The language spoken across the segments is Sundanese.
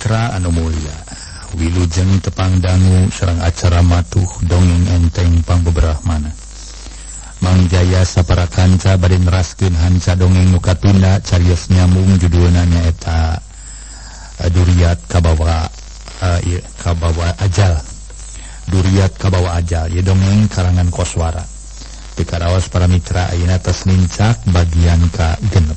mitra anu mulia, wilujeng tepang dangu sareng acara matuh dongeng enteng pangbeberahmana. Mang Jaya sapara kanca bade neraskeun hanca dongeng nu katunda carios nyambung judulna nyaeta Duriat Kabawa Kabawa Ajal. Duriat Kabawa Ajal ieu dongeng karangan Koswara. Teu karaos para mitra ayeuna tos nincak bagian ka 6.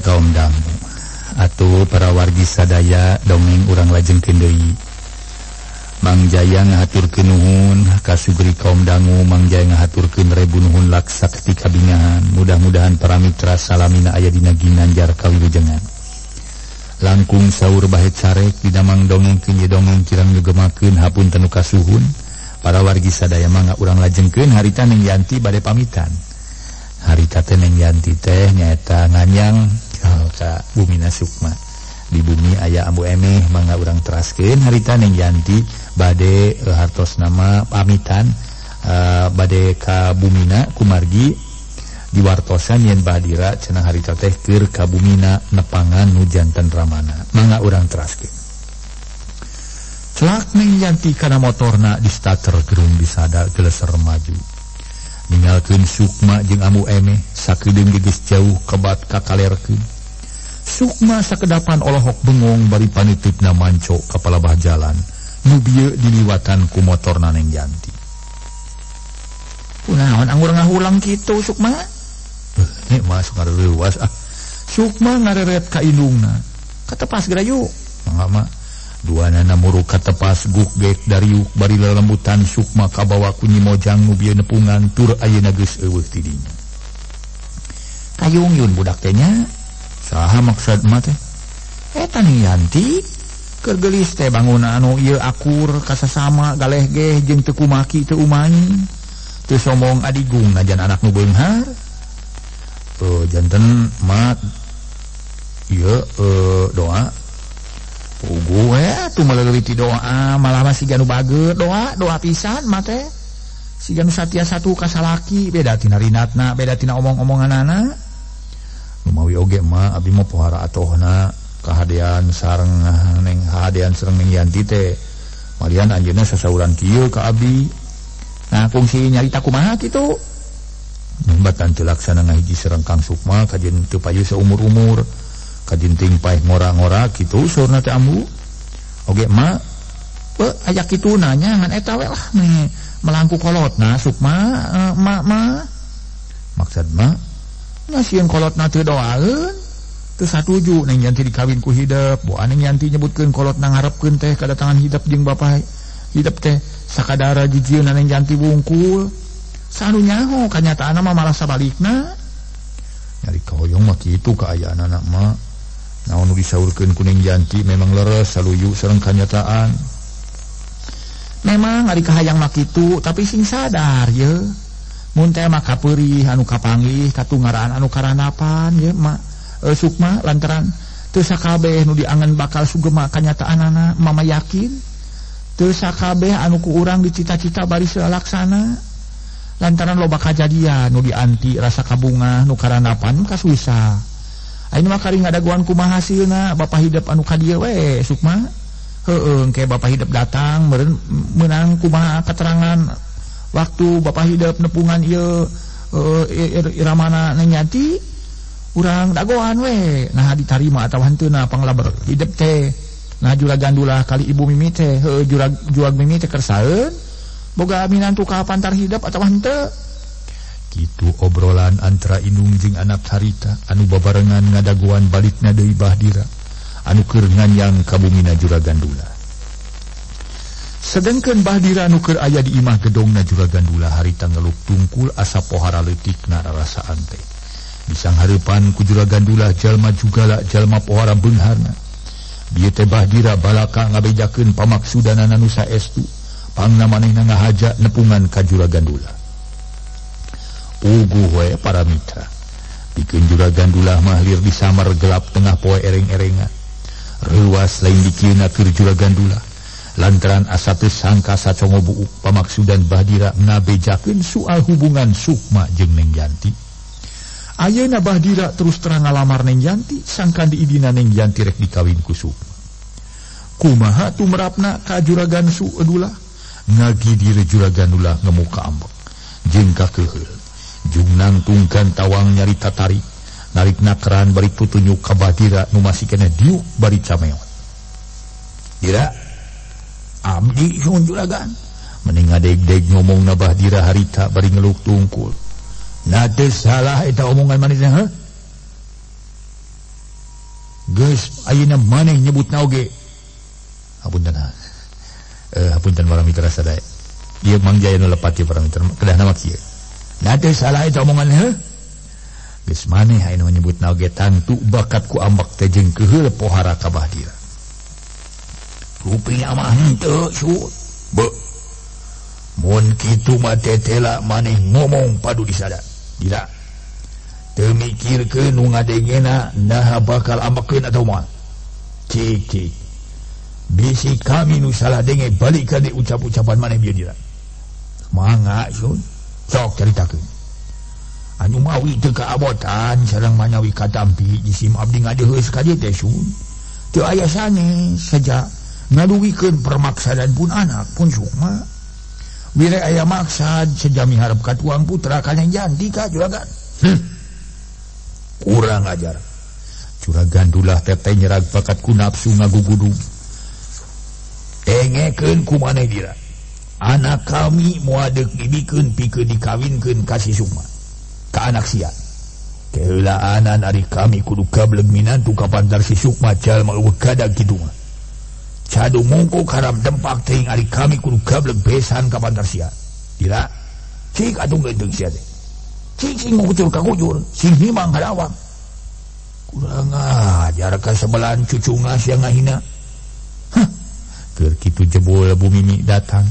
Kaum dangu atuh para wargi sadaya dongeng urang lajengkeun deui. Mang Jaya ngahaturkeun nuhun ka sugri kaum dangu, Mang Jaya ngahaturkeun rebu nuhun laksa ketika bingahan. Mudah-mudahan para mitra salamina aya dina ginanjar kawilujengan. Langkung saur bahe carek dina mang dongengkeun ye dongeng kirang nyugemakeun hapunten nu kasuhun. Para wargi sadaya mangga urang lajengkeun harita Neng Yanti bade pamitan. Harita teh Neng Yanti teh nyaeta nganyang ka bumina Sukma. Di bumi aya Ambu Emeh mangga urang teraskeun harita Neng Yanti bade hartos nama pamitan, bade ka bumina kumargi diwartosan yen badira cenah harita teh keur ka bumina nepangan nu janten ramana. Mangga urang teraskeun. Celak Neng Yanti kana motorna di starter gerung disada geleser maju. Ninggalkeun Sukma jeung Ambu Emeh sakedeung geus jauh kebat kakalerkeun. Sukma sakedapan olohok bengong bari panitipna manco ka palabah jalan nu bieu diliwatan ku motorna Neng Yanti. Kunaon anggur ngahulang kitu Sukma? Nek mah sok ngareuwas ah. Sukma ngareret ka indungna. Katepas gerayu. Mangga mah duanana muruk katepas guk gek dariuk bari lelembutan Sukma kabawa ku Nyi Mojang nu bieu nepungan tur ayeuna geus eueuh ti dinya. Kayung yun budak teh nya. Saha maksud mah teh? Eta Neng Yanti keur geulis teh bangunna anu ieu akur kasasama galeh geh jeung teu kumaki teu umai. Teu sombong adigung najan anak nu beunghar. Janten mat ieu doa pugu tuh melewiti doa malah masih ganu bager doa doa pisan mah teh si ganu satia satu kasalaki beda tina rinatna beda tina omong-omonganana. Lumawi oge mah abdi mah pohara atohna kahadean sareng Neng hadean sareng Neng Yanti teh malian anjeunna sasauran kieu ka abdi. Nah kungsi nyarita kumaha kitu batan teu laksana ngahiji sareng Kang Sukma kajen teu payu saumur-umur kajin ting paeh ngora-ngora kitu saurna teh ambu. Oge mah aya kitu nanya ngan eta we lah nih melangku kolotna Sukma ma ma maksud mah ngasieun kolotna teu doaeun teu satuju Neng Yanti dikawin ku hidep. Boa Neng Yanti nyebutkeun kolotna ngarepkeun teh kadatangan hidep jeung bapa hidep teh sakadara jijieunna Neng Yanti wungkul. Sanu nyaho kanyataanna mah malah sabalikna. Nyari kahoyong mah kitu kaayaan anak mah. Naon nu disaurkeun ku Neng Yanti memang leres saluyu sareng kanyataan. Memang ari kahayang mah kitu tapi sing sadar ye. Mun teh mah kapeurih anu kapanggih katungaraan anu karanapan ye mak Sukma lantaran teu sakabeh nu diangan bakal sugema kanyataanana mama yakin teu sakabeh anu ku urang dicita-cita baris laksana lantaran loba kajadian nu dianti rasa kabungah nu karanapan kasusah. Ayeuna mah kari ngadagoan kumaha hasilna bapak hidup anu ka dieu we Sukma. Heueuh engke bapak hidup datang meureun meunang kumaha keterangan waktu bapak hidup nepungan ieu iramana Neng Yanti urang dagoan we nah ditarima atawa henteuna panglaber hidup teh. Nah juragan dulah kali ibu mimi teh heueuh jurag mimi teh kersaeun boga minantu ka pantar hidup atawa henteu. Kitu obrolan antara indung jeung anak harita anu babarengan ngadagoan balikna deui Bahdira anu keur nganyang ka bumina juragan dulah. Sedengkeun Bahdira anu keur aya di imah gedongna juragan dulah harita ngeluk tungkul asa pohara leutikna rarasaan teh. Bisang hareupan ku juragan dulah jalma jugala jalma pohara beungharna. Bieu teh Bahdira balaka ngabejakeun pamaksudanana nu saestu pangna manehna ngahaja nepungan ka juragan dulah. Puguh we para mitra. Pikeun juragan dulah mah lir di samar gelap tengah poe ereng-erengan. Reuas lain dikieuna keur juragan dulah. Lantaran asa teu sangka sacongo buuk pamaksudan Bahdira ngabejakeun soal hubungan Sukma jeung Neng Yanti. Ayeuna Bahdira terus terang ngalamar Neng Yanti sangkan diidina Neng Yanti rek dikawin ku Sukma. Kumaha tumrapna ka juragan Suedulah ngagidir juragan dulah ngemuka ambek jeung kakeuheul. Jung nangtungkan tawang nyarita tarik narik nakran bari tutunyuk ka Bahdira nu masih keneh diuk bari cameot. Dira abdi sun juragan mending ngadeg-deg ngomongna Bahdira harita bari ngeluk tungkul. Nah teu salah eta omongan manehna heuh. Geus ayeuna maneh nyebutna oge. Hapunten. Hapunten para mitra sadaya. Ieu Mang Jaya nu lepat ieu para mitra kedahna mah kieu. Nah teu salah eta omongan heuh. Geus maneh ayeuna nyebutna oge tangtu bakat ku ambek teh jeung keuheul pohara ka Bahdira. Rupina mah henteu su. Be. Mun kitu mah tetela maneh ngomong padu disada. Dira. Teu mikirkeun nu ngadengena naha bakal ambekeun atawa moal. Cik cik. Bisi kami nu salah denge balik ka ucap-ucapan maneh bieu dira. Mangga sun. Sok caritakeun. Anu mawi teu kaabotan sareng manyawi katampi jisim abdi ngadeheus ka dieu teh sun. Teu aya sanes saja ngadugikeun permaksadan pun anak pun Sukma. Wire aya maksad sejami harap ka tuang putra ka Neng Yanti ka juragan. Kurang ajar. Juragan dulah teteh nyerag bakat ku nafsu ngagugudung. Dengekeun ku maneh dira. Anak kami moal deuk dibikeun pikeun dikawinkeun ka si Sukma. Ka anak sia. Keheulaanan ari kami kudu gableg minantu ka pantar si Sukma jalma eueuh gadag kitu mah. Cadu mungkuk haram dempak teuing ari kami kudu gableg besan ka pantar sia. Dira, cik atuh geunteng sia teh. Cik sing ngucur ka kujur, sing himang ka lawang. Kurang ajar ka sebelan cucunga sia ngahina. Hah, keur kitu jebul Bu Mimi datang.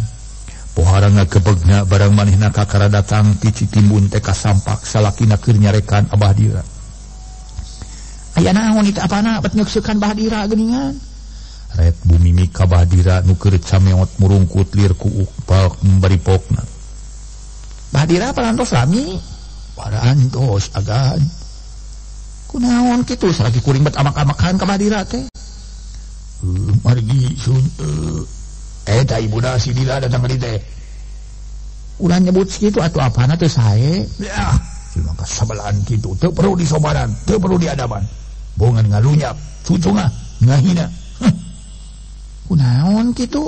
Pohara ngagebegna barang manehna kakara datang ti Citimbun teh kasampak salakina keur nyarekan Abah Dira. Aya naon itu apana bet nyeuksekan Bahdira geuningan. Ret Bu Mimi ka Bahdira nu keur cameot murungkut lir kuuk pak bari pokna. Bahdira parantos lami? Parantos agan. Kunaon kitu salaki kuring bet amak-amakan ka Bahdira teh? Margi sun eta ibuna si Dila datang ka dieu teh. Ulah nyebut kitu atuh apana teh sae? Yah, cuma kasabelan kitu teu perlu disobaran, teu perlu diadaban. Bongan ngalunyap, cucungah ngahina. Kunaon kitu?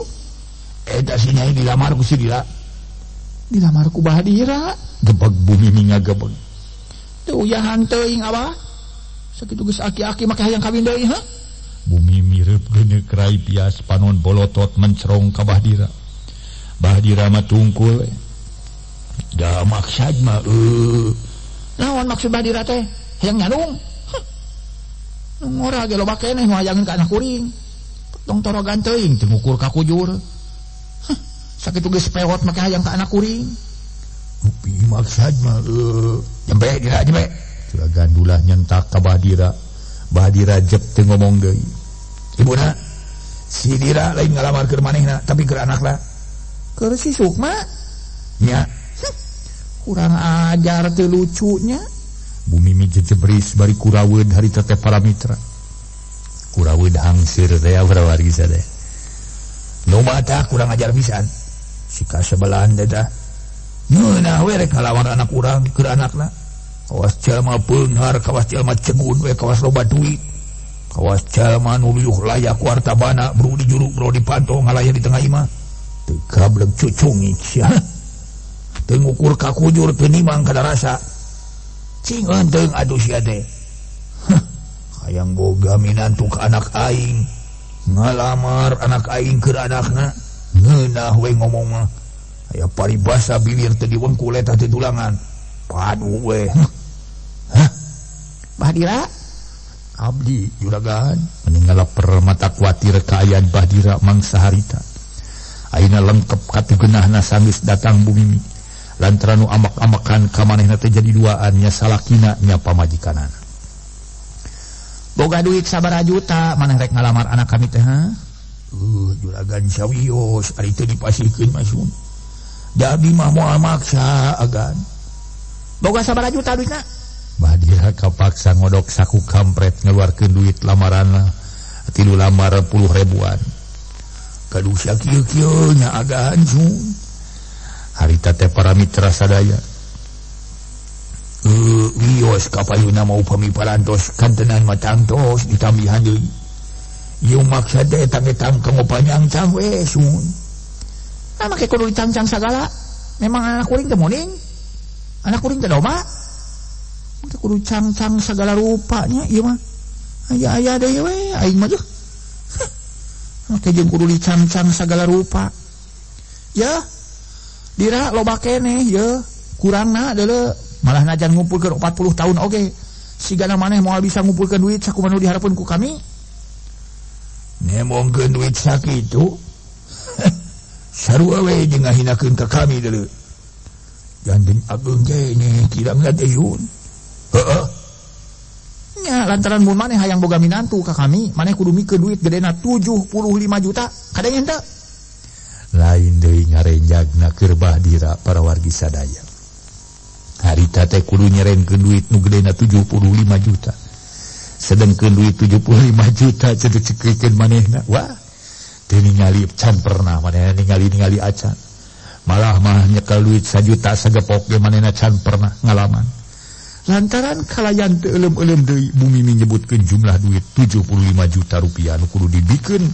Eta si Nyai dilamar ku si Dila. Dilamar ku Bahdira. Gebeg bumi ngagebeg. Teu uyahan teuing abah. Sakitu geus aki-aki make hayang kawin deui heuh. Bumi mireup geuneuk rai pias panon bolotot mencerong ka Bahdira. Bahdira mah tungkul. Da maksad mah naon maksud Bahdira teh? Hayang nyalung. Nu ngora ge loba keneh nu hayangeun ka anak kuring. Tong torogan teuing teu ngukur ka kujur. Hah, Sakitu geus pewot make hayang ka anak kuring. Upi maksad mah jembe dira jembe. Juragan Dulah nyentak ka Bahdira. Bahdira jep teu ngomong deui. Ibuna si Dira lain ngalamar keur manehna tapi keur anakna. Keur si Sukma nya. Kurang ajar teu lucunya. Bumi mi jejebris bari kuraweud harita teh para mitra. Kuraweud hangseur teh para wargi sadaya. Nu mata kurang ajar pisan. Si kasebelahan teh tah. Ngeunah we rek ngalamar anak urang keur anakna. Kawas jalma beunghar, kawas jalma cegun we, kawas loba duit. Kawas jalma nu luyuh layak ku harta bana, bro di juru, bro di panto, ngalaya di tengah imah. Teu gablek cucungi sia. Teu ngukur ka kujur, teu nimang kada rasa. Cing eunteng atuh sia teh. Hayang boga minantu ka anak aing. Ngalamar anak aing keur anakna. Ngeunah we ngomong mah. Aya paribasa bibir teu diwengku letah teu tulangan. Padu we. Hah? Bahdira? Abdi juragan meninggal permata kuatir kaayaan Bahdira mangsa harita. Ayeuna lengkep katugeunahna sanggeus datang bumi. Lantaran nu amak-amakan ka manehna teh jadi duaan nya salakina nya pamajikanana. Boga duit sabaraha juta maneh rek ngalamar anak kami teh ha? Juragan sawios ari teu dipasihkeun mah sun. Da abdi mah moal maksa agan. Boga sabaraha juta duitna? Bahdira kapaksa ngodok saku kampret ngeluarkeun duit lamaranna 3 lamar 10 ribuan. Kaduh sia kieu-kieu nya agan sun. Harita teh para mitra sadaya. Wios kapayuna mau pami parantos kantenan matangtos ditambihan deui. Ieu maksa teh tang-tang kanggo panyangcang we sun. Nah make kudu dicangcang sagala. Memang anak kuring teh muning. Anak kuring teh domba. Make kudu cangcang sagala rupanya ieu mah. Aya-aya deui we aing mah tuh. Make jeung kudu dicangcang sagala rupa. Ya. Dira loba keneh ye, kurangna deuleu malah najan ngumpulkeun 40 tahun oge. Sigana maneh moal bisa ngumpulkeun duit sakumaha nu diharapkeun ku kami. Nemongkeun duit sakitu. Sarua we jeung ngahinakeun ka kami deuleu. Janten ageung keneh kirangna teh yun. Heeh. Nya lantaran mun maneh hayang boga minantu ka kami, maneh kudu mikeun duit gedena 75 juta. Kadang henteu. Lain deui ngarenjagna keur Bahdira para wargi sadaya. Harita teh kudu nyerenkeun duit nu gedena 75 juta. Sedengkeun duit 75 juta cedek cekekeun manehna. Wah, teu ningali can pernah manehna ningali-ningali acan. Malah mah nyekel duit 1 juta sagepok ge manehna can pernah ngalaman. Lantaran kalayan teu euleum-euleum deui bumi menyebutkeun jumlah duit 75 juta rupiah nu kudu dibikeun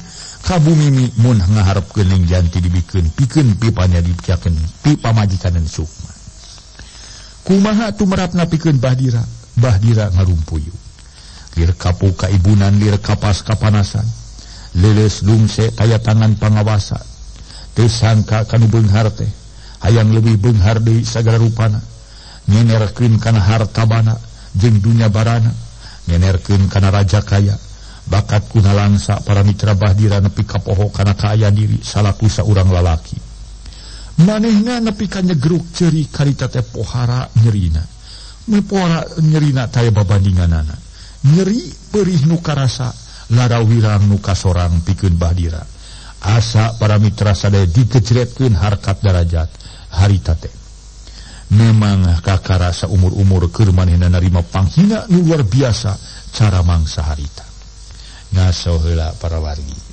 ka bumi mun ngaharepkeun ning janti dibikeun pikeun pipanya dipiakeun pi pamajikanan Sukma. Kumaha tumerapna pikeun Bahdira? Bahdira ngarumpuyu. Lir kapu kaibunan lir kapas kapanasan. Leuleus lungse taya tangan pangawasa. Teu sangka kanu beunghar teh hayang leuwih beunghar deui sagala rupana. Nyenerkeun kana harta bana jeung dunya barana, nyenerkeun kana raja kaya. Bakat kuna langsa para mitra Bahdira nepi kapoho kana kaayaan diri salaku saurang lalaki. Manehna nepi ka nyegruk ceuri karita teh pohara nyerina. Mepohara nyerina taya babandinganana. Nyeri perih nu karasa, lara wirang nu kasorang pikeun Bahdira. Asa para mitra sadaya digejretkeun harkat darajat harita teh. Memang kakarasa umur-umur keur manehna narima panghina nu luar biasa cara mangsa harita. Ngaso heula para wargi.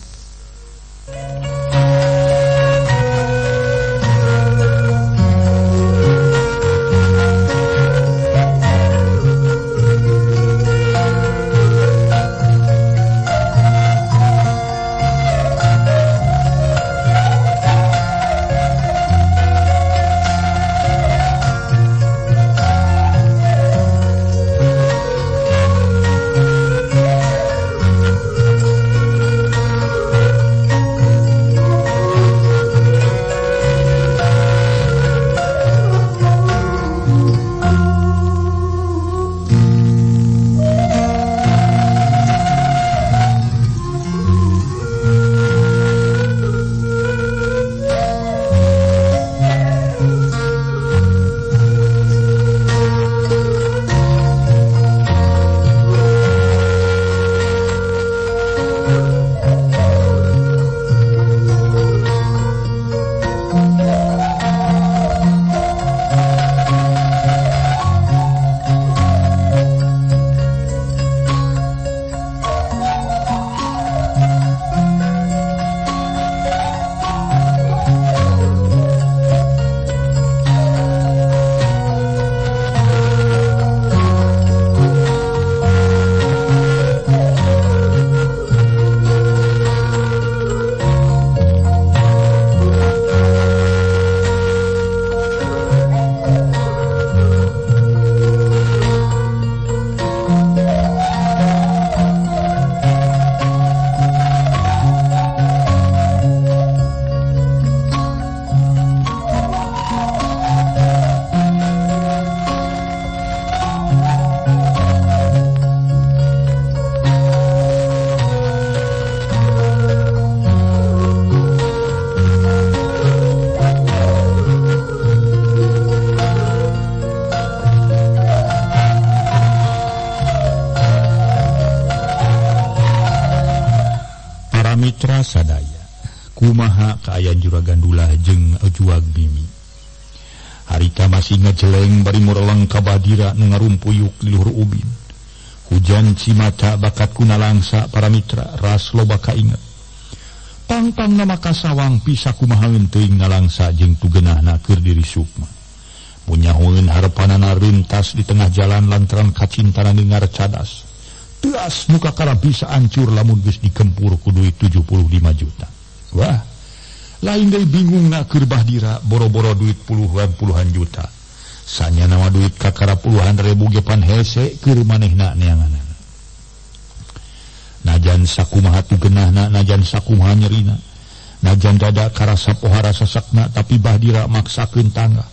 mitra sadaya. Kumaha kaayaan Juragan Dulah jeung Juag Mimi. Harita masih ngejeleng bari mureleng ka Badira nu ngarumpuyuk di luhur ubin. Hujan cimata bakat ku nalangsa para mitra ras loba kainget. Pangpang nama kasawang bisa kumaha teuing nalangsa jeung tugenahna keur diri Sukma. Punyahoeun harepanana rentas di tengah jalan lantaran kacintana dengar cadas. Teas muka kala bisa ancur lamun geus dikempur ku duit 75 juta. Wah, lain deui bingungna keur Bahdira boro-boro duit puluhan-puluhan juta. Sanyana mah duit kakara puluhan ribu ge pan hese keur manehna neanganana. Najan sakumaha tugenahna, najan sakumaha nyerina, najan dada karasa pohara sasakna, tapi Bahdira maksakeun tangga.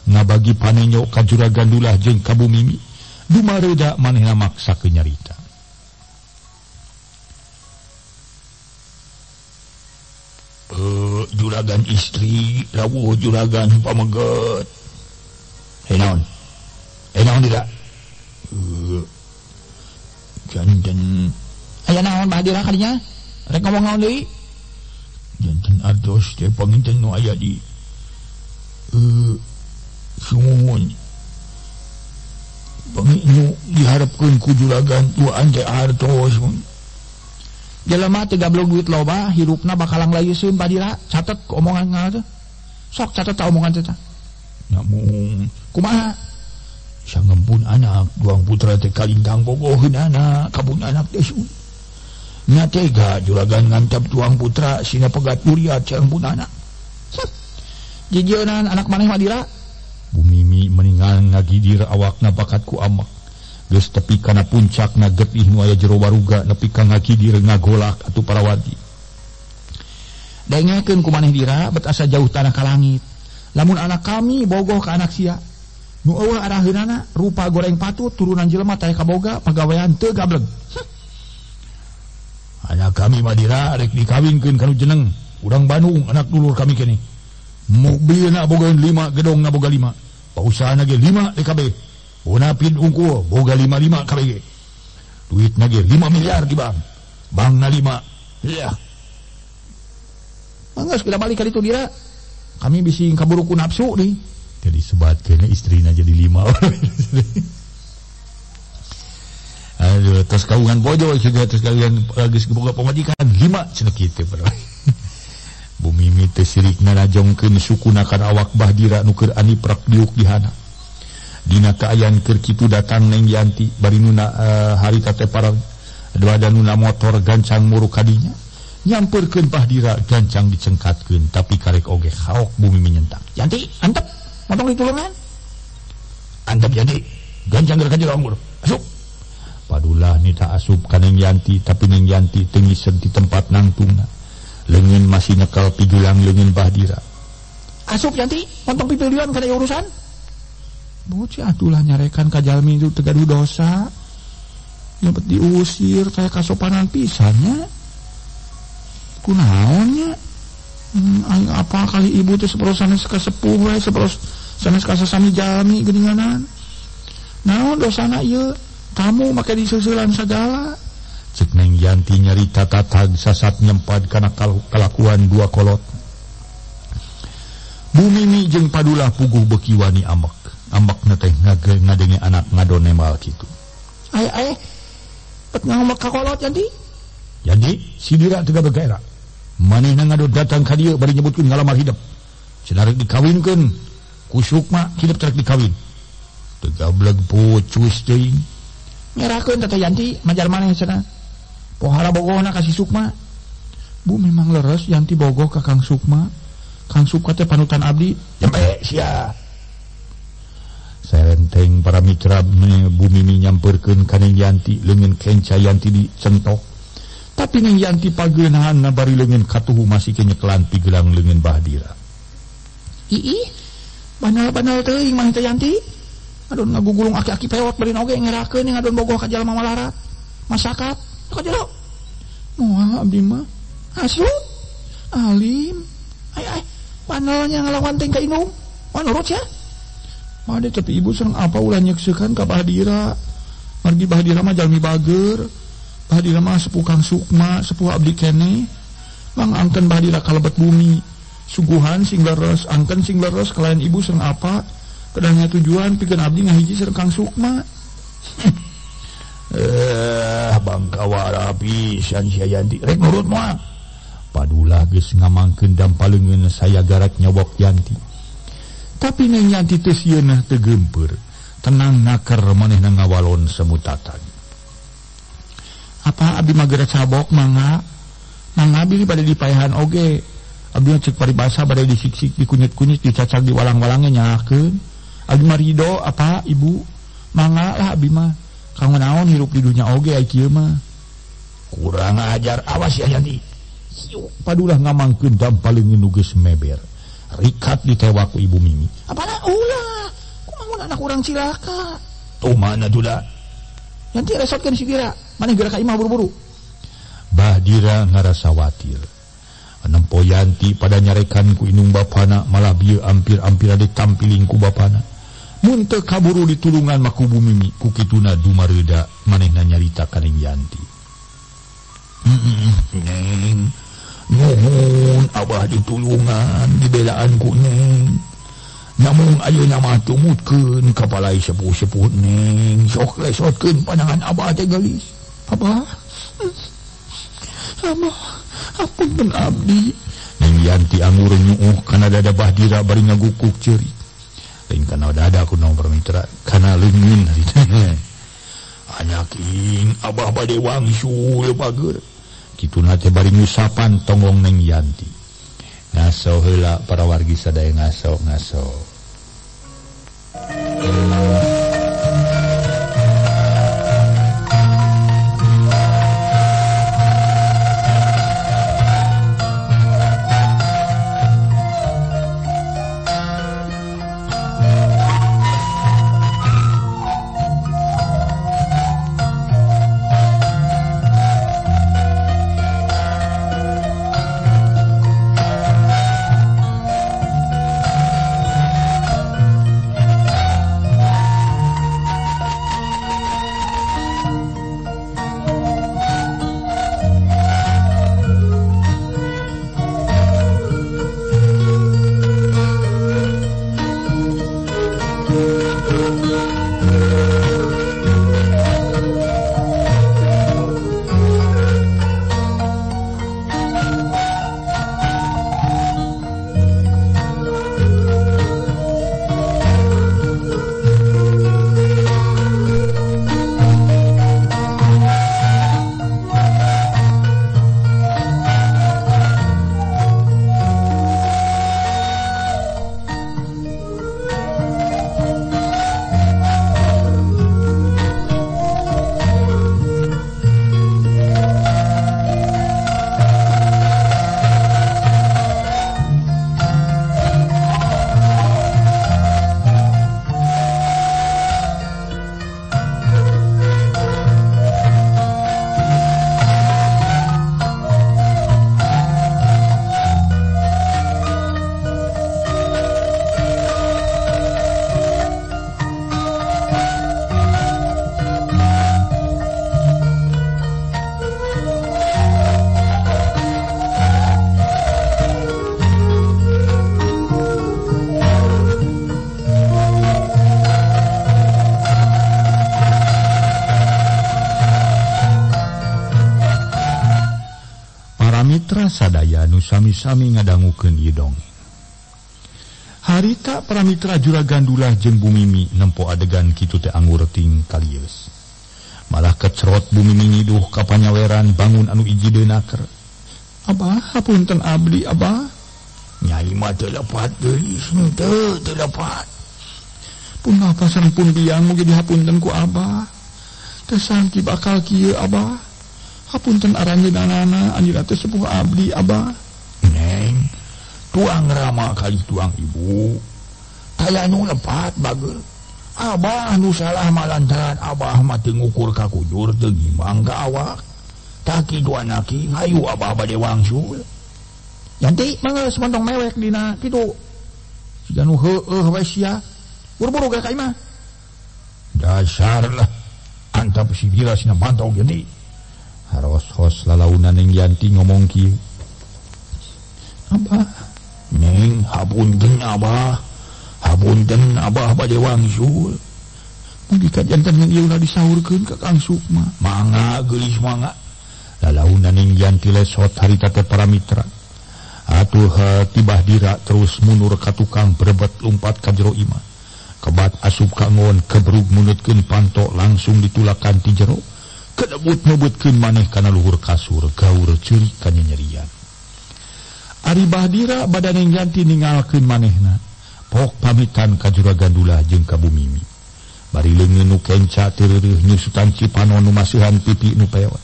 Ngabagi panenyo ka Juragan Dulah jeung ka Bu Mimi, dumareda manehna maksakeun nyarita. Juragan istri rawuh juragan pameget. Hei naon? Hei naon tidak? Janten aya naon Bahdira kadinya? Rek ngomong naon deui? Janten artos teh panginten nu aya di sumuhun. Panginu diharapkeun ku juragan duaan teh artos. Jelema teu gablog duit loba hirupna bakalang layuseun Bahdira. Catet omongan ngalah teh. Sok catet ta omongan teh. Namun kumaha? Sangempun anak duang putra teh kalintang bogoheun anak kabun anak teh sun. Nya tega juragan ngantap tuang putra sina pegat duriat sangempun anak. Jijieunaan anak maneh Bahdira. Bu Mimi meninggal ngagidir awakna bakat ku amak. Geus tepi kana puncakna getih nu aya jero baruga nepi ka ngagidir ngagolak atuh parawati. Dengekeun ku maneh dira bet asa jauh tanah ka langit. Lamun anak kami bogoh ka anak sia. Nu eueuh araheunana rupa goreng patut turunan jelema teh kaboga pagawean teu gableg. Anak kami Madira rek dikawinkeun ka nu jeneng urang Bandung anak dulur kami keneh. Mobilna boga 5 gedongna boga 5. Pausahaana ge 5 DKB. Bonapin unggul boga 55 KBG. Duitna ge 5 miliar di bank. Bankna 5. Ya. Mangga kita balik ka ditu dira. Kami bisi kaburu ku nafsu nih. Jadi sebatkeun istrina jadi 5. Aduh, tos kagungan bojo juga tos kagungan geus boga pamajikan 5 cenah kitu bro. Bu Mimi teh sirikna najongkeun sukuna kana awak Bahdira nu keur aniprak diuk di hana. Dina kaayaan keur kitu datang Neng Yanti bari nuna harita teh para badanuna motor gancang muruk kadinya. Nyamperkeun Bahdira gancang dicengkatkeun tapi karek oge haok Bu Mimi nyentak. Yanti, antep, motong ditulungan. Antep Yanti, gancang geura ka jero anggur. Asup. Padulah nita asup ka Neng Yanti tapi Neng Yanti teu ngisen di tempat nangtungna. Leungeun masih nyekel pigelang leungeun Bahdira. Asup Yanti, montong pipilian kana urusan. Bocah atulah nyarekan ka jalmi itu teu gaduh dosa. Nyebet diusir kayak kasopanan pisannya. Kunaon nya? Aing apa kali ibu teh seperos sanes ka sepuh we, seperos sanes ka sasami jalmi geuninganan. Naon dosana ieu? Tamu make diseuselan sagala. Cek Neng Yanti nyarita tatag sasat nyempad kana kalakuan dua kolot. Bu Mimi jeung Padulah puguh beuki wani ambek. Ambekna teh ngadenge anak ngadon nembal kitu. Ay ay, pet ngomong ka kolot Yanti. Yanti, si Dira teu gabeg gaera. Manehna ngadon datang ka dieu bari nyebutkeun ngalamar hidep. Cenah rek dikawinkeun. Ku Sukma hidep rek dikawin. Teu gableg pucus teuing. Nyerakeun teh Yanti majar maneh cenah. Pohara bogohna ka si Sukma. Bu memang leres Yanti bogoh ka Kang Sukma. Kang Sukma teh panutan abdi. Jempe sia. Serenteng para mitra Bu Mimi nyamperkeun ka Neng Yanti leungeun kenca Yanti dicentok. Tapi Neng Yanti pageunahanna bari leungeun katuhu masih ke nyekelan pigelang leungeun Bahdira. Ih, banal-banal teuing maneh teh Yanti. Adon ngagugulung aki-aki pewot bari oge ngerakeun ngadon bogoh ka jalma malarat. Masakat ka jero. Moal abdi mah. Asup. Alim. Ay ay, banalnya ngalawan teh ka indung. Manurut ya. Made tapi ibu serang apa ulah nyekseukan ka Bahdira. Margi Bahdira mah jalmi bager. Bahdira mah sepuh Kang Sukma, sepuh abdi keneh. Mang angken Bahdira kalebet bumi. Suguhan sing leres, angken sing leres kalayan ibu sareng apa? Kedahnya tujuan pikeun abdi ngahiji sareng Kang Sukma. Bangkawara pisan sia Yanti. Rek nurut moal. Padulah geus ngamangkeun dampaleungeun saya garak nyobok Yanti. Tapi Neng Yanti teu sieunah teu geumpeur. Tenang naker manehna ngawalon semutatan. Apa abdi mah geura cabok mangga? Mangga bilih bade dipaehan oge. Abdi mah ceuk paribasa bade disiksik, dikunyit-kunyit, dicacag di walang-walangnya nyakeun. Abdi mah rido apa ibu? Mangga lah abdi mah. Kanggo naon hirup di dunya oge ai kieu mah. Kurang ajar, awas ya Yanti. Padulah ngamangkeun dampaleungeun nu geus meber. Rikat ditewak ku Ibu Mimi. Apana ulah? Kumaha anak urang cilaka? Tuh mana duda? Yanti resotkeun si Dira. Maneh geura ka imah buru-buru. Bahdira ngarasa watir. Nempo Yanti pada nyarekan ku indung bapana malah bieu ampir-ampir ditampiling ku bapana. Mun teu kaburu ditulungan mah ku Bu Mimi ku kituna dumareuda manehna nyarita ka Neng Yanti. Neng, nuhun abah ditulungan dibelaan ku Neng. Namun ayeuna mah tumutkeun ka palai sepuh-sepuh Neng, sok lesotkeun pandangan abah teh geulis. Abah, abah, apunten abdi. Neng Yanti angur nyuuh kana dada Bahdira bari ngagukuk ceurik. Lain kana dada ku naon mitra, kana leungeun harita. Anaking abah bade wangsul bager. Kituna teh bari nyusapan tonggong Neng Yanti. Ngaso heula para wargi sadaya ngaso ngaso. Sadaya nu sami-sami ngadangukeun ieu dongeng. Harita para mitra Juragan Dulah jeung Bu Mimi nempo adegan kitu teh anggur ting kalieus. Malah kecerot Bu Mimi ngiduh ka panyaweran bangun anu iji deunaker. Abah, hapunten abdi abah. Nyai mah teu lepat geulis henteu teu lepat. Pun apa sareng pun biang mugi dihapunten ku abah. Teu sangki bakal kieu abah. Hapunten aranjeunana anjeunna teh sepuh abdi abah. Neng, tuang rama kali tuang ibu. Taya nu lepat bager. Abah nu salah malantaran abah mah teu ngukur ka kujur teu ngimbang ka awak. Tah kitu anaki hayu abah bade wangsul. Yanti mangga semontong mewek dina kitu. Siga nu heueuh we sia. Buru-buru ka imah. Dasar lah antap si Dira sina mantau gini. Haros-hos lalaunan Neng Yanti ngomong kieu. Abah Neng hapunten abah. Hapunten abah bade wangsul. Mugi kajanten ieu ulah disaurkeun ka Kang Sukma. Mangga geulis mangga. Lalauna Neng Yanti lesot harita teh para mitra. Atuh tibah dira terus mundur ka tukang berebet lumpat ka jero imah. Kebat asup ka ngon kebrug munutkeun panto langsung ditulakan ti jero. Kedebut ngebutkeun maneh kana luhur kasur gaur ceurik kanyanyerian. Ari Bahdira badan Neng Yanti ningalkeun manehna. Pok pamitan ka Juragan Dulah jeung ka Bu Mimi. Bari leungeun nu kenca teu nyusutan cipanon nu masihan pipi nu peot.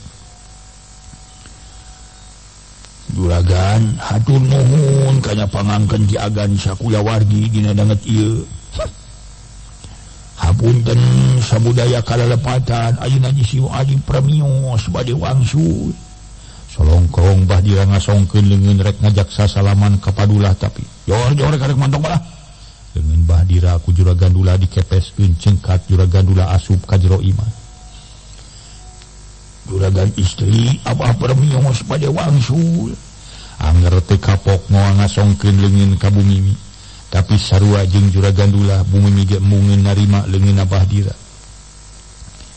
Juragan hatur nuhun kana pangangkeun ti agan sakulawargi dina danget ieu. Hapunten sabudaya kalalepatan ayeuna si Adi Premios bade wangsul. Solongkrong Bahdira ngasongkeun leungeun rek ngajak sasalaman ka Padulah tapi jor-jor karek mantong lah. Leungeun Bahdira ku Juragan Dulah dikepeskeun cengkat Juragan Dulah asup ka jero imah. Juragan istri abah Premios bade wangsul. Anger teu kapok moal ngasongkeun leungeun ka Bu Mimi. Tapi sarua jeung Juragan Dulah Bu Mimi ge embungeun narima leungeun Bahdira.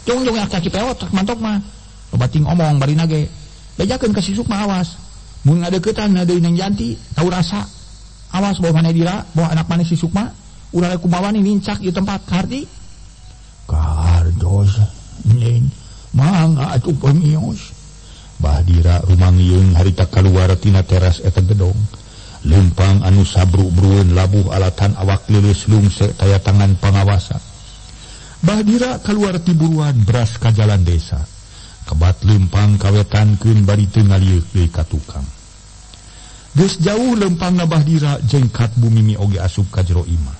Jung-jung kaki pewot mantok mah. Loba ting omong barina ge. Bejakeun ka si Sukma awas. Mun ngadeukeutan deui Neng Yanti tau rasa. Awas bawa maneh dira, bawa anak maneh si Sukma. Ulah kumawani nincak ieu tempat kaharti. Kahartos Neng mangga atuh pemios. Bahdira rumangieung harita kaluar tina teras eta gedong. Lempang anu sabruk-brueun labuh alatan awak leuleus lungse taya tangan pangawasa. Bahdira kaluar ti buruan beras ka jalan desa. Kebat lempang kawetankeun bari teu ngalieuk deui ka tukang. Geus jauh lempangna Bahdira jengkat Bu Mimi oge asup ka jero imah.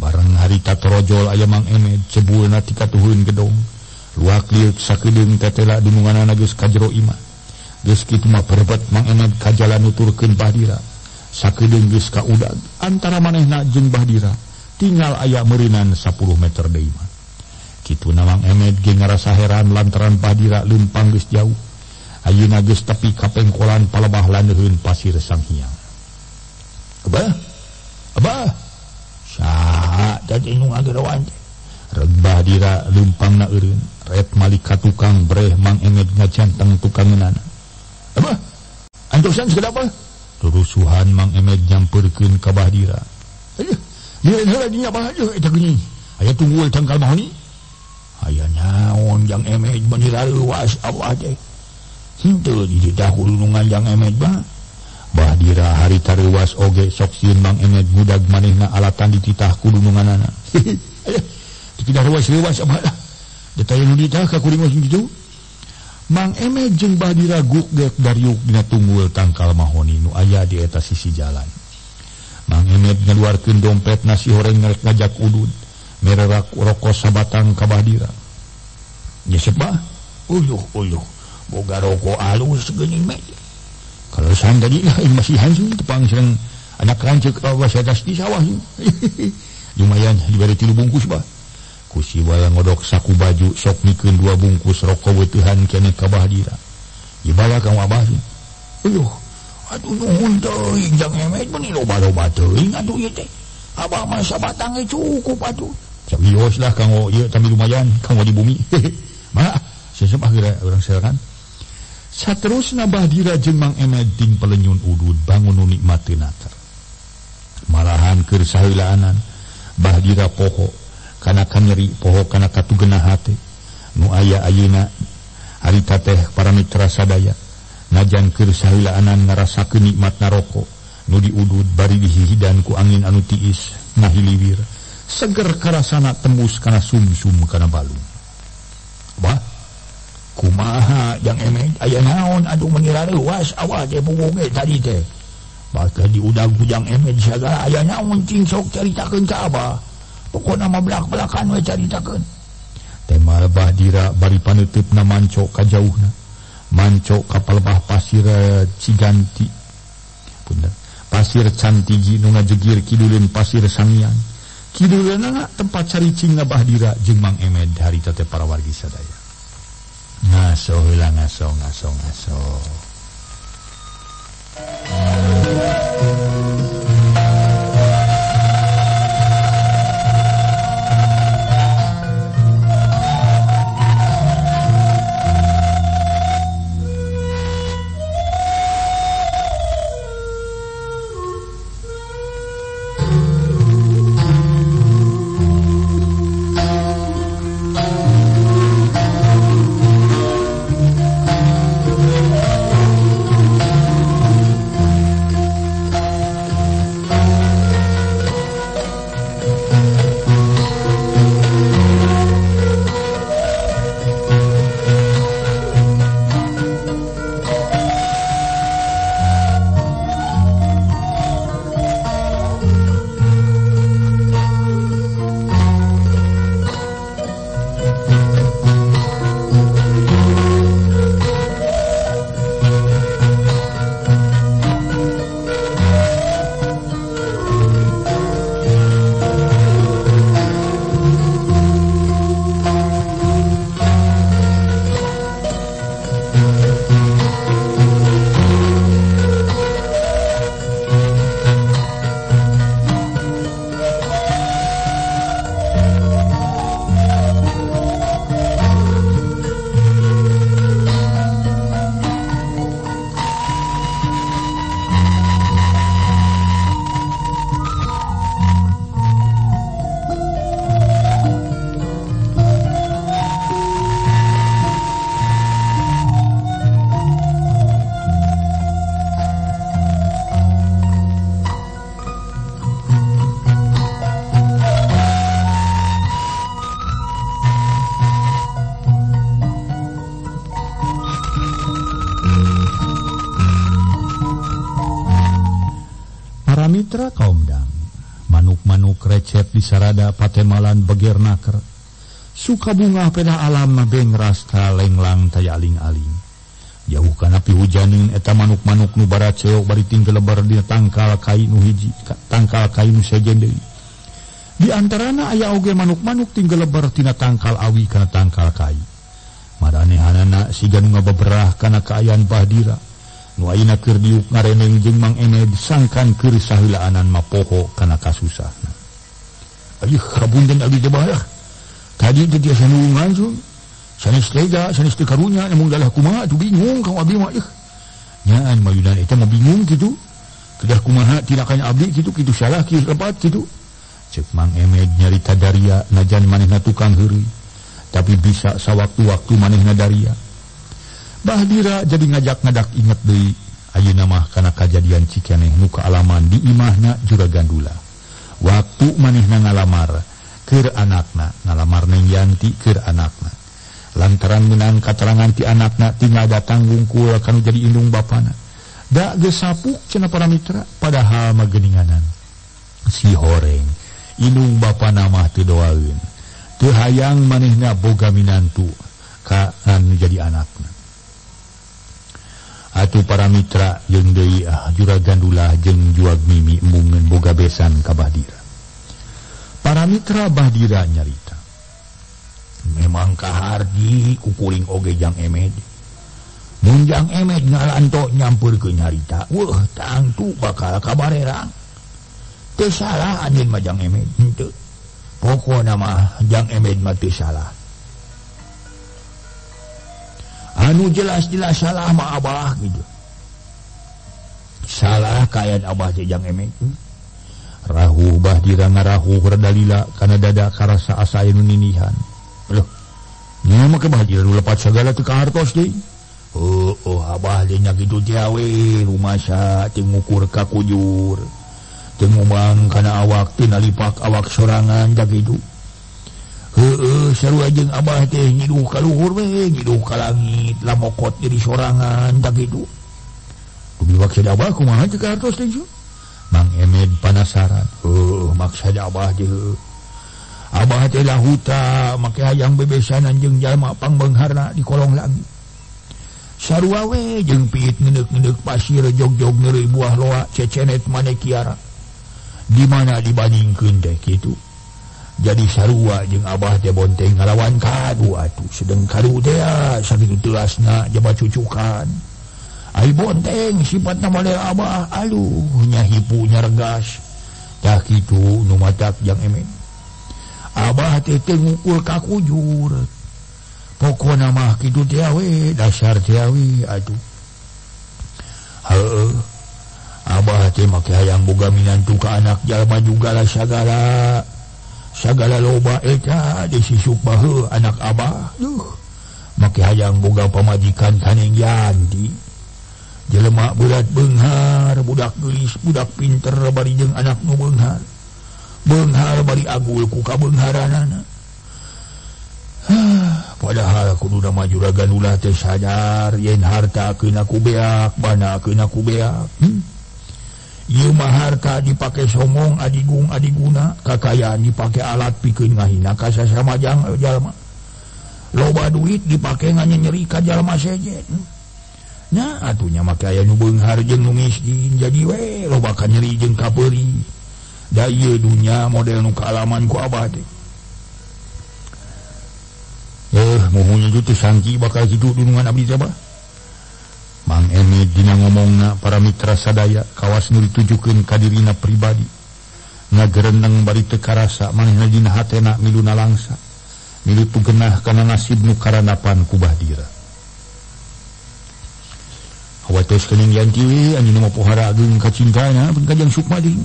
Bareng harita torojol aya Mang Emed cebulna ti katuhun gedong. Luak liuk sakedeung tetela dununganana geus ka jero imah. Geus kitu mah berebet Mang Emed ka jalan nuturkeun Bahdira. Sakedeung geus ka udag antara manehna jeung Bahdira tinggal aya meureunan 10 meter deui mah. Kituna Mang Emed ge ngarasa heran lantaran Bahdira leumpang geus jauh. Ayeuna geus tepi ka pengkolan palebah landeuheun pasir Sanghyang. Abah? Abah? Saha tadi nu ngageroan teh? Reg Bahdira leumpangna eureun, ret malik ka tukang breh Mang Emed ngajanteng tukangeunana. Abah? Antosan sakedap? Rurusuhan Mang Emed nyampeurkeun ka Bahdira. Aduh, lieur heula dinya bah eta geuning. Aya tunggul tangkal mahoni. Aya naon Jang Emed meuni rareuwas abah teh. Henteu dititah kulunungan Jang Emed bah. Bahdira harita reuwas oge sok sieun Mang Emed ngudag manehna alatan dititah kulununganana. Aduh, dititah reuwas-reuwas abah lah. Detail nu dititah ka kuring mah kitu. Mang Emed jeung Bahdira gugek dariuk dina tunggul tangkal mahoni nu aya di eta sisi jalan. Mang Emed ngaluarkeun dompet nasi horeng rek ngajak udud. Mererak rokok sabatang ka Bahdira. Nyesep bah? Uyuh uyuh. Boga rokok alus geuning mah. Kaleresan tadi masih hancur tepang sareng anak ranceuk awas atas di sawah. Lumayan dibere 3 bungkus bah. Ku si wala ngodok saku baju sok mikeun 2 bungkus rokok weutehan keneh ka Bahdira. Ibalah ka abah. Uyuh, atuh nuhun teuing Jang Emed meuni loba-loba teuing atuh ieu teh. Abah mah sabatang ge cukup atuh. Sawios lah kanggo ieu tami lumayan kanggo di bumi. Mah sesep akhirnya urang silakan. Saterusna Bahdira jeung Mang Emed ting pelenyun udud bangun nu nikmat teu nater. Malahan keur saheulaanan Bahdira poho kana kanyeri poho kana katugenah hate nu aya ayeuna harita teh para mitra sadaya najan keur saheulaanan ngarasakeun nikmatna rokok nu diudud bari dihihidan ku angin anu tiis ngahiliwir seger karasana tembus kana sumsum kana balung. Bah kumaha Jang Emed aya naon aduh meuni rareuwas awak teh puguh ge tadi teh. Bakal diudag ku Jang Emed sagala aya naon cing sok caritakeun ka abah. Pokona mah belak-belakan we caritakeun. Temal Bahdira bari paneuteup-na manco ka jauhna. Manco ka palebah pasir Ciganti. Punten. Pasir Cantigi nu ngajegir kiduleun pasir Sangiang. Kiduleunana tempat caricingna Bahdira jeung Mang Emed harita teh para wargi sadaya. Ngaso heula ngaso ngaso ngaso. mitra kaumdang manuk-manuk recep di sarada patemalan beger naker suka bunga peda alam beng rasta lenglang taya aling-aling jauh kana pihujaneun eta manuk-manuk nu baraceok bari tinggelebar dina tangkal kai nu hiji tangkal kai nu sejen deui. Di antarana aya oge manuk-manuk tinggelebar tina tangkal awi kana tangkal kai. Maranehanana siga nu ngabeberah kana kaayaan Bahdira nu ayeuna keur diuk ngareneng jeung Mang Emed sangkan keur saheulaanan mapoho kana kasusahna. Ayuh kabunten abdi teh bah. Tadi teh tiasa nulungan sun. Sanes tega, sanes teu karunya namun dalah kumaha atuh bingung ka abdi mah. Nyaan mayunan eta mah bingung kitu. Kedah kumaha tindakan abdi kitu kitu salah kieu lepat kitu. Ceuk Mang Emed nyarita daria najan manehna tukang heureuy. Tapi bisa sawaktu-waktu manehna daria. Bahdira jadi ngajak-ngadak inget deui ayeuna mah kana kajadian Cikeneh nu kaalaman di imahna Juragan Dula. Waktu manehna ngalamar keur anakna, ngalamar Neng Yanti keur anakna. Lantaran meunang katerangan ti anakna tinggal datang wungkul kanu jadi indung bapana. Da geus sapuk cenah para mitra padahal mah geuninganan. Si horeng indung bapana mah teu doaeun. Teu hayang manehna boga minantu ka anu jadi anakna. Atuh para mitra jeung deui Juragan Dula jeung Juag Mimi embungeun boga besan ka Bahdira. Para mitra Bahdira nyarita. Memang kaharji kukuring oge Jang Emed. Mun Jang Emed ngalanto nyampeurkeun nyarita, weuh tangtu bakal kabarerang. Teu salah anjeun mah Jang Emed henteu. Pokona mah Jang Emed mah teu salah. Anu jelas-jelas salah mah abah gitu. Salah kayan abah teh Jang Emed. Rahu Bahdira ngarahu redalila kana dada karasa asa anu ninihan. Loh, nya mah Bahdira nu lepat sagala teu kahartos deui. Heueuh abah teh nya kitu teh we rumasa teu ngukur ka kujur. Teu ngumang kana awak teu nalipak awak sorangan da kitu. Heueuh sarua jeung abah teh nyiduh ka luhur we, nyiduh ka langit, lamokot jadi sorangan tak kitu. Kudu maksud abah kumaha teh kahartos teh? Mang Emed panasaran. Heueuh maksud abah teh. Abah teh lahuta make hayang bebesanan jeung jalma pangbeungharna di kolong langit. Sarua we jeung piit ngeundeuk-ngeundeuk pasir jog-jog neureuy buah loa cecenet mane kiara. Di mana dibandingkeun teh kitu. Jadi sarua jeung abah teh bonteng ngalawan kadu atuh sedeng kadu teh sakitu teulasna jaba cucukan. Ai bonteng sifatna model abah aduh nya hipu nya regas. Tah kitu nu matak Jang Emed. Abah teh teu ngukur ka kujur. Pokona mah kitu teh we dasar teh we atuh. Heueuh abah teh make hayang boga minantu ka anak jalma juga lah sagala. Sagala loba eta disisuk bahe anak abah duh make hayang boga pamajikan ka Neng Yanti jelema berat beunghar budak geulis budak pinter bari jeung anak nu beunghar beunghar bari agul ku kabeungharanana. Padahal kuduna mah Juragan Ulah teh sadar yen harta keuna ku beak bana keuna ku beak. Ieu mah harta dipake somong adigung adiguna kakayaan dipake alat pikeun ngahina ka sasama jalma. Loba duit dipake nganyeri ka jalma sejen. Nah atuh nya make aya nu beunghar jeung nu miskin jadi we loba kanyeri jeung kapeuri. Da ieu dunya model nu kaalaman ku abah teh. Muhunnya teu sangki bakal kitu dunungan abdi teh bah. Mang Emed dina ngomongna para mitra sadaya kawas nu ditujukeun ka dirina pribadi. Ngagereneng bari teu karasa manehna dina hatena milu nalangsa. Milu tugenah kana nasib nu karanapan ku Bahdira. Hawatos ka Neng Yanti we anjeunna mah pohara ageung kacintana pun ka Jang Sukma deui.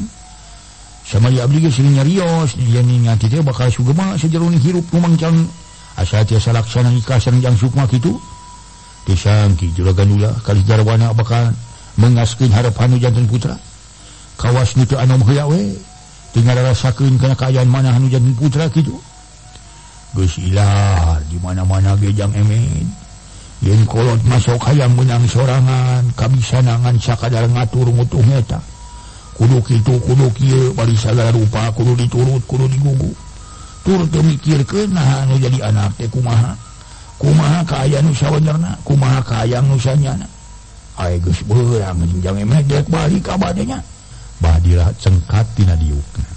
Samari abdi ge sering nyarios yen Yanti teh bakal sugema sajerone hirup nu mangcang asa tiasa laksana nikah sareng Jang Sukma kitu. Disangki Juragan Dula kalih garwana bakal mengaskeun harapan nu janten putra. Kawas nu teu anom heula we tinggal rasakeun kana kaayaan manah nu janten putra kitu. Geus ilar di mana-mana ge Jang Emed. Yen kolot masuk hayang meunang sorangan kabisanangan sakadar ngatur ngutuh eta. Kudu kitu kudu kieu bari sagala rupa kudu diturut kudu digugu. Tur teu mikirkeun naha nu jadi anak teh kumaha. Kumaha kaayaan nu sabenerna, kumaha kaayaan nu sanyana. Ae geus beurang jeung emek dek balik ka badenya. Badilah cengkat tina diukna.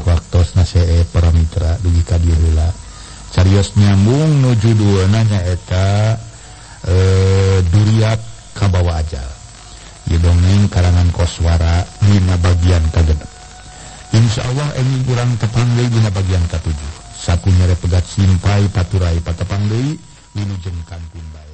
Waktosna see para mitra dugi ka dieu heula. Carios nyambung nu judulna nyaeta Duriat Kabawa Ajal. Ieu dongeng karangan Koswara dina bagian kagenep. Insyaallah enjing urang tepang deui dina bagian katujuh. Sakunyere pegat simpai paturai patepang deui wilujeng kantun bae.